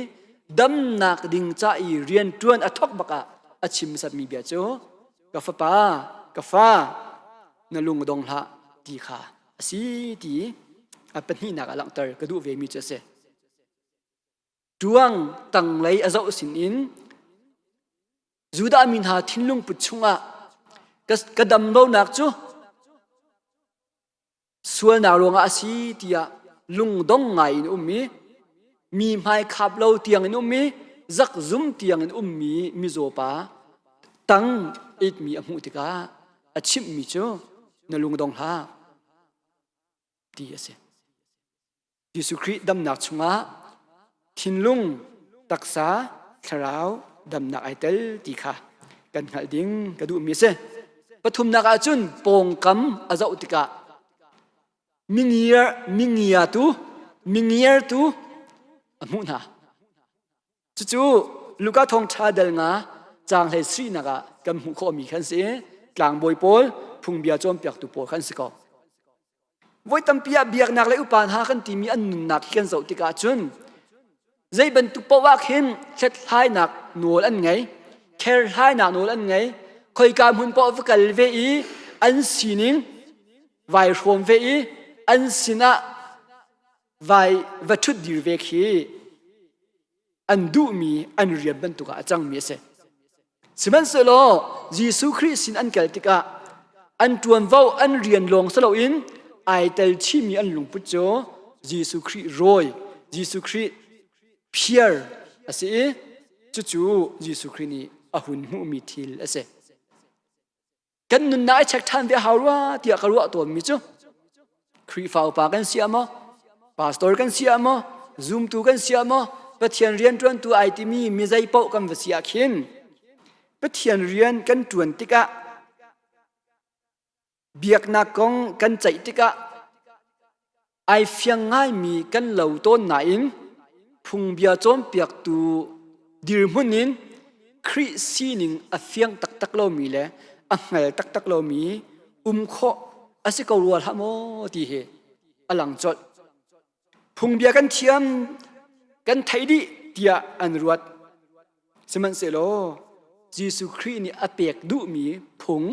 damnak ding ca i rianṭuan a thawk bak ah a chim hmasatmi bia cu ka fapa ka fa na lung dong hlah ti kha a si ti a pahnihnak ah langhter ka duh vemi cu a si. Ṭuang tanglei a zoh sinin Judah mi hna thinlung put chungah ka dam lonak cu sualnak ruangah a si tiah lungdong ngai in um i mi hmai khap lo tiang in um i zakzum tiang in ummi mizaw pa tang itmi a hmuh tikah a chimhmi cu na lungdong hlah ti a si. Jesuh Khrih damnak chungah thinlung, taksa, thlarau damnak ai tel ti kha kan hngalh ding ka duhmi a si. Pathumnak ah cun pawngkam a zoh tikah mingiar mingiatu mingiartu a hmuh hna. Cucu Luka thawngṭha dal nga caang hlei sarihnak ah kan hmuh khawhmi khan si. Tlangbawi pawl, phungbia cawnpiaktu pawl khan si ko. Voi tampi ah biaknak le upa hna kan timi an nunnak hi kan zoh tikah cun zei bantuk paoh ah khin hlethlainak nawl an ngei, kherhlainak nawl an ngei, khoika hmun paoh va kal ve i an sining vai hrawm ve i an sinah vai va ṭhut dir ve khi an duhmi an rian bantuk ah a cangmi a si. Sihmanhsehlaw Jesuh Khrih sin an kal tikah an ṭuanvo an rian lawng si loin ai tel chihmi an lungput cu Jesuh Khrih rawi, Jesuh Khrih phiar a si i cucu Jesuh Khrih nih a hun hmuhmi thil a si. Kan nunnak i check ṭhan ve a hau rua tiah ka ruah tawnmi cu Khrihfa upa kan si ah maw, pastor kan si ah maw, zumtu kan si ah maw, Pathian rian ṭuantu ai timi mi zei paoh kan va si ah khin Pathian rian kan ṭuan tikah biaknak kong kan ceih tikah Ai fiang ngaimi kan lo tawn nain phungbia cawnpiaktu dirhmun in Khrih sining a fiang taktak lomi le a hngal taktak lomi um khawh a si ko rua hlah maw ti hi a lang colh. Phungbia kan thiam, kan theih dih tiah an ruat. Sihmanhsehlaw Jesuh Khrih nih a pek duhmi phung,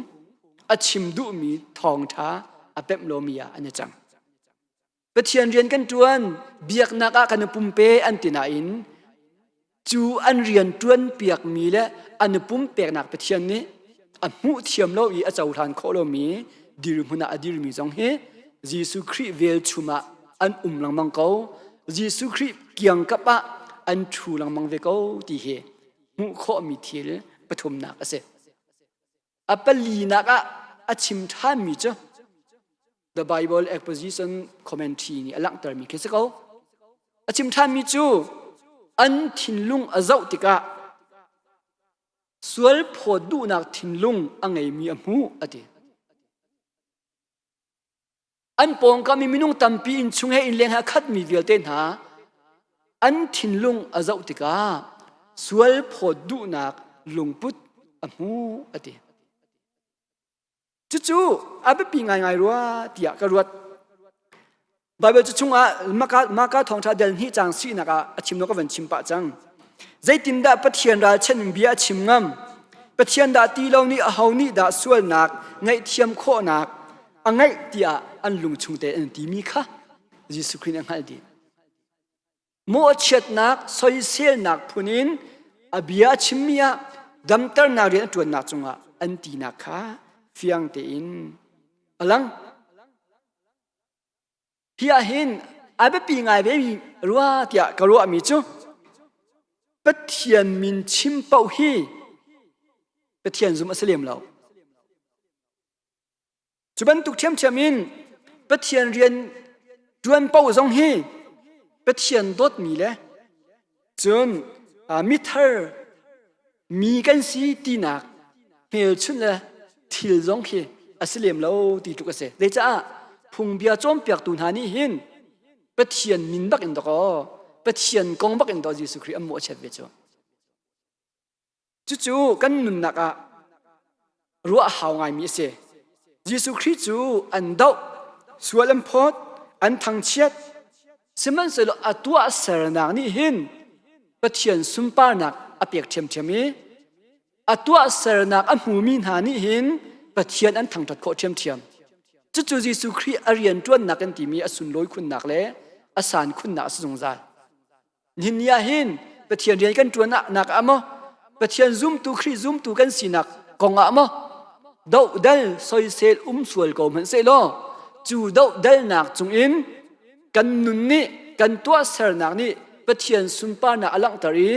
a chim duhmi thawngṭha a pemh lomi ah an i cang. Pathian rian kan ṭuan, biaknak ah kan i pumpe an ti nain cu an rian ṭuan piakmi le an i pumpeknak Pathian nih a hmuh thiam lo i a cohlan khawh lomi dirhmun ah a dirmi zong hi Jesuh Khrih velchum ah an um lengmang ko. Jesuh Khrih kiangkap ah an ṭhu lengmang ve ko ti hi hmuh khawhmi thil pathumnak a si. A palinak ah a chim ṭhanmi cu The Bible Exposition Commentary nih a langhtermi khi si ko. A chim ṭhanmi cu an thinlung a zoh tikah sual phawt duhnak thinlung a ngeimi a hmuh a ti. An pawngkam i minung tampi innchung he innleng he a khatmi vialte hna an thinlung a zoh tikah sual phawt duhnak lungput a hmu a ti. Cucu a biapi ngaingai rua tiah ka ruat. Baibal cu chungah Maka thawngṭha del hnih caang sinak ah a chim lo ka van chim pah cang. Zeitindah Pathian ralchanh in bia a chim ngam? Pathian dah ti lo nih aho nih dah sualnak ngaihthiam khawhnak a ngeih tiah an lung chung te an timi kha Jesuh Khrih nih a hngalh dih. Mawhchiatnak, soiselnak phun in a bia a chimmi ah damternak rian a ṭuannak cungah an tinak kha fiang tein a lang. Hi ah hin a biapi ngai vemi rua tiah ka ruahmi cu Pathian min chim paoh hi Pathian zum a si lem lo. Cu bantuk ṭhiamṭhiam in Pathian rian ṭuan paoh zong hi Pathian dawtmi le cun mithar mi kan si tinak hmelchunh le thil zong khi a si lem lo ti tluk a si. Zeicah phungbia cawnpiaktu hna nih hin Pathian min bak in dakaw Pathian kong bak in daw Jesuh Khrih an mawhchiat ve cu. Cucu kan nunnak ah ruah hau ngaimi a si. Jesuh Khrih cu an doh, sual an phawt, an thangchiat. Sihmanhsehlaw a tuahsernak nih hin Pathian sunparnak a pek ṭhiamṭhiam i a tuahsernak a hmumi hna nih hin Pathian an thangṭhat khawh ṭhiamṭhiam. Cucu Jesuh Khrih a rianṭuannak kan timi a sunlawi khunnak le a san khunnak a si zungzal. Nihin ni ah hin Pathian rian kan ṭuan nak ah maw Pathian zumtu Khrih zumtu kan sinak kong ah maw dohdal soisel um sual ko hmanh sehlaw cu dohdalnak cungin kan nun nih kan tuahsernak nih Pathian sunparnak a langhter i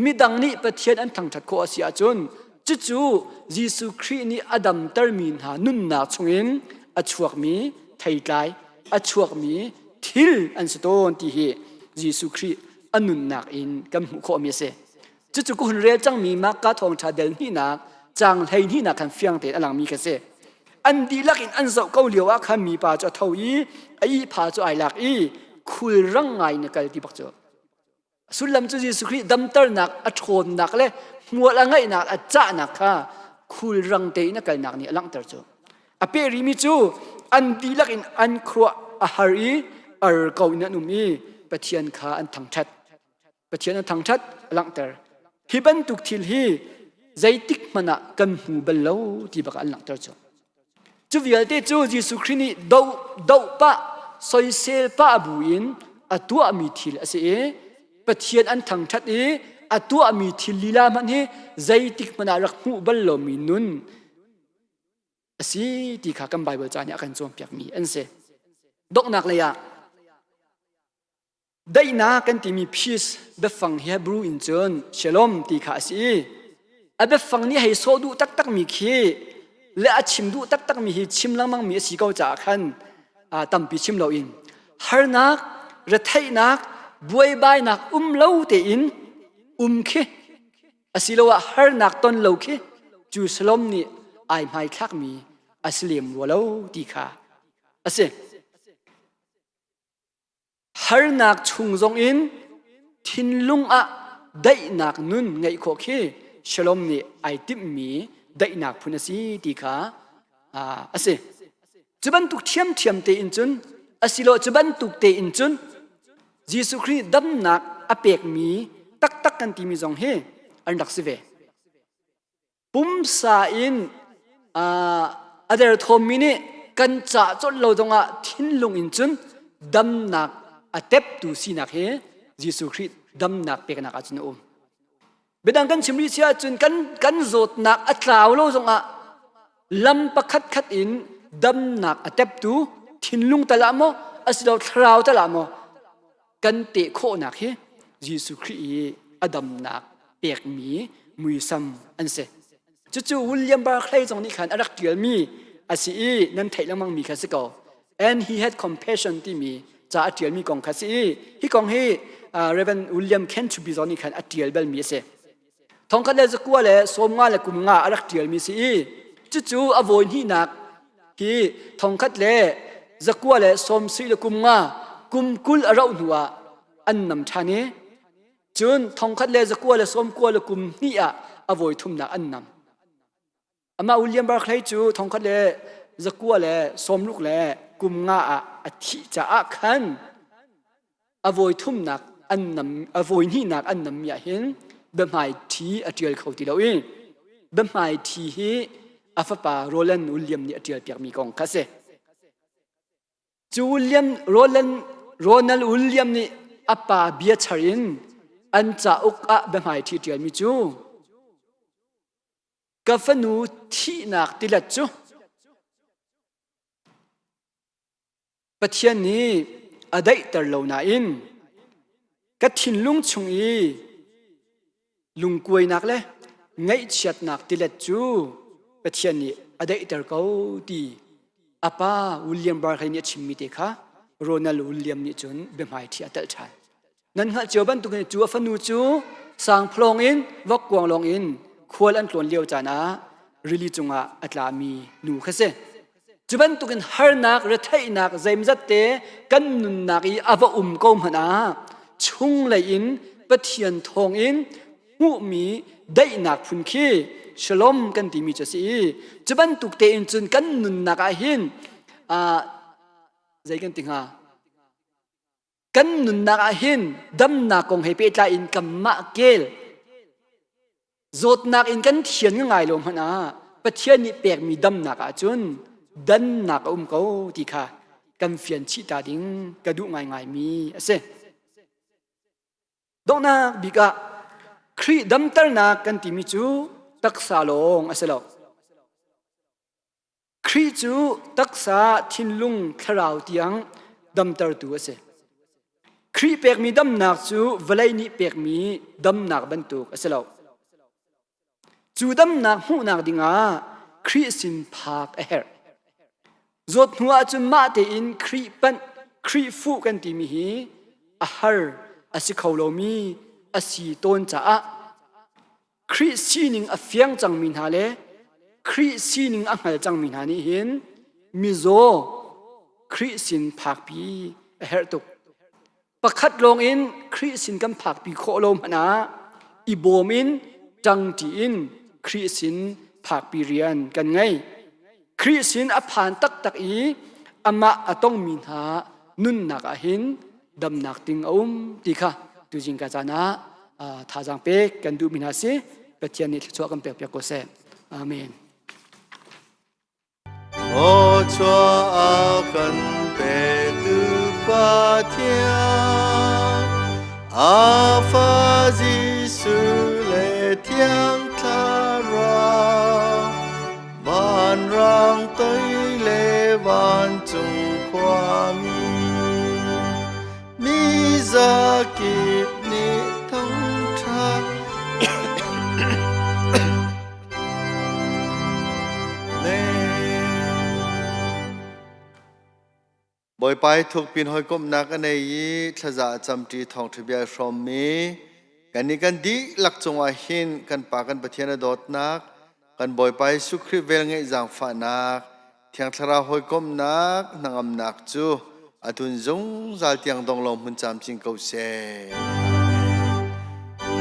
midang nih Pathian an thangṭhat khawh a si ahcun cucu Jesuh Khrih nih a damtermi hna nunnak chungin a chuakmi theitlai a chuakmi thil an si tawn ti hi Jesuh Khrih a nunnak in kan hmuh khawhmi a si. Cucu ka hun rel cangmi Marka thawngṭha del hnihnak caang 12nak khan fiang tein a langmi kha si. An dihlak in an zoh ko lio ah khan mipa cu a tho i a ihpha cu ai lak i khulrang ngai in a kal ti bak cu. Sullam cu Jesuh Khrih damternak a ṭhawnnak le hmual a ngeihnak a cahnak kha khulrang tein a kalnak nih a langhter cu. A peh rihmi cu an dihlak in an khuaruah a har i ar ko in an um i Pathian kha an thangṭhat. Pathian an thangṭhat a langhter. Hi bantuk thil hi zeitik hmanh ah kan hmu bal lo ti bak an langhter cu. Cu vialte cu Jesuh Khrih nih doh, doh pah, soisel pah bu in a tuahmi thil a si i Pathian an thangṭhat i a tuahmi thil lila hmanh hi zeitik hmanh ah rak hmuh bal lomi nun a si ti kha kan Baibal ca nih a kan cawnpiakmi an si. Donghnak lei ah Daihnak kan timi peace biafang hi Hebrew in cun shalom ti kha a si i a biafang nih hei sawh duh taktakmi khi le a chim duh taktakmi hi chim lengmangmi a si ko caah khan tampi chim loin harnak, retheihnak, buaibainak um lo tein um khi asiloah harnak ton lo khi cu shalom nih ai hmaithlakmi a si lem rua lo ti kha a si. Harnak chung zongin thinlung ah daihnak nun ngeih khawh khi Shalom nih ai timhmi daihnak phun a si ti kha a si. Cu bantuk ṭhiamṭhiam tein cun asilo cu bantuk tein cun Jesuh Khrih damnak a pekmi taktak kan timi zong hi an rak si ve. Pumsa in a derthawmmi nih kan cah colh lo zongah thinlung in cun damnak a teptu sinak hi Jesuh Khrih damnak peknak ahcun a um. Biadang kan chim rih si ahcun kan, kan zawtnak a tlau lo zongah lam pakhat khat in damnak a teptu thinlung tal ah maw asilo thlarau tal ah maw kan teh khawhnak hi Jesuh Khrih i a damnak pekmi muisam an si. Cucu William Barclay zong nih khan a rak ṭialmi a si i nan theih lengmangmi kha si ko. And he had compassion timi ca a ṭialmi kong kha si i hi kong hi Reverend William Kentruby zong nih khan a ṭial balmi a si. Thongkhat le zakua le 50 le kum nga a rak ṭialmi si i cucu a vawi hnihnak hi thongkhat le zakua le sawm sui le kum nga kum 20 a rauh hnu ah an nam ṭhan i cun thongkhat le zakua le 90 le kum hnih ah a vawi thumnak an nam. Amah William Barclay cu thongkhat le zakua le 60 le kum nga ah a thih caah khan a vawi thumnak an nam a vawi hnihnak an nammi ah hin biahmai ṭhi a ṭial kho ti lo i biahmai ṭhi hi a fapa Roland William nih a ṭial piakmi kong kha si. Cu William Roland Ronald William nih a pa bia char in an cauk ah biahmai ṭhi ṭialmi cu ka fanu thihnak tilet cu Pathian nih a daihter lo nain ka thinlung chung i lungkuainak le ngaihchiatnak tilet cu Pathian nih a daihter ko ti a pa William Barclay nih a chimmi te kha Ronald William nih cun biahmaiṭhi a telh ṭhan. Nan hngalh cio bantukin cu a fanu cu sangphalawng in vokkuanglawng in khual an tlawn lio caan ah rili cungah a tlami nu kha si. Cu bantukin harnak, retheihnak zeimzat te kan nunnak i a va um ko hmanh ah chunglei in Pathian thawngin hmuhmi daihnak phun khi shalom kan timi cu a si i cu bantuk tein cun kan nunnak ah hin zei kan ti hnga? Kan nunnak ah hin damnak kong he pehtlai in kanmah kel zawtnak in kan thian ngai lo hmanh ah Pathian nih pekmi damnak ahcun dannak a um ko ti kha kan fian chih ta ding ka duh ngaingaimi a si. Donghnak bik ah Khrih damternak kan timi cu taksa lawng a si lo. Khrih cu taksa, thinlung, thlarau tiang damtertu a si. Khrih pekmi damnak cu vawlei nih pekmi damnak bantuk a si lo. Cu damnak hmuhnak dingah Khrih sin phak a herh. Zawt hnu ahcun mah tein Khrih panh, Khrih fuh kan timi hi a har a si kho lomi a si tawn caah Khrih sining a fiang cangmi hna le Khrih sining a hngal cangmi hna nih hin mizaw Khrih sin phakpi a herh tuk. Pakhat lawng in Khrih sin kan phakpi khawh lo hmanh ah i bawm in ṭangṭi in Khrih sin phakpi rian kan ngei. Khrih sin a phan taktak i amah a tongmi hna nunnak ah hin damnak ding a um ti kha tuzing ka caan ah thazaang pek kan duhmi hna si. Pathian nih thluachuah kan pek piak ko seh. Amen. Thluachuah a kan petu Pathian, a fa Jesuh le Thiang Thlarau, vanrang toi le vancung khuami, mi zakip nih thangṭhat. Bawipa i thukpin hawikomhnak a nei i thlaza a camṭi thawngṭha bia i hrawmmi kannih kan dihlak cungah hin kan Pa kan Pathian a dawtnak, kan Bawipa Jesuh Khrih velngeih zaangfahnak, Thiang Thlarau hawikomhnak hnangamnak cu atun zungzal tiang dong lo hmun camcin ko seh.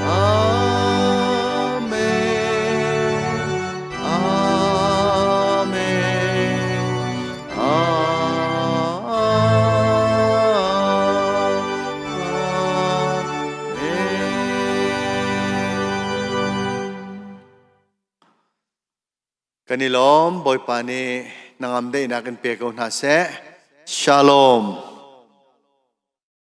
Amen. Amen. Amen. Kan i lawm Bawipa nih nangam daihnak in pe ko hna seh. Shalom.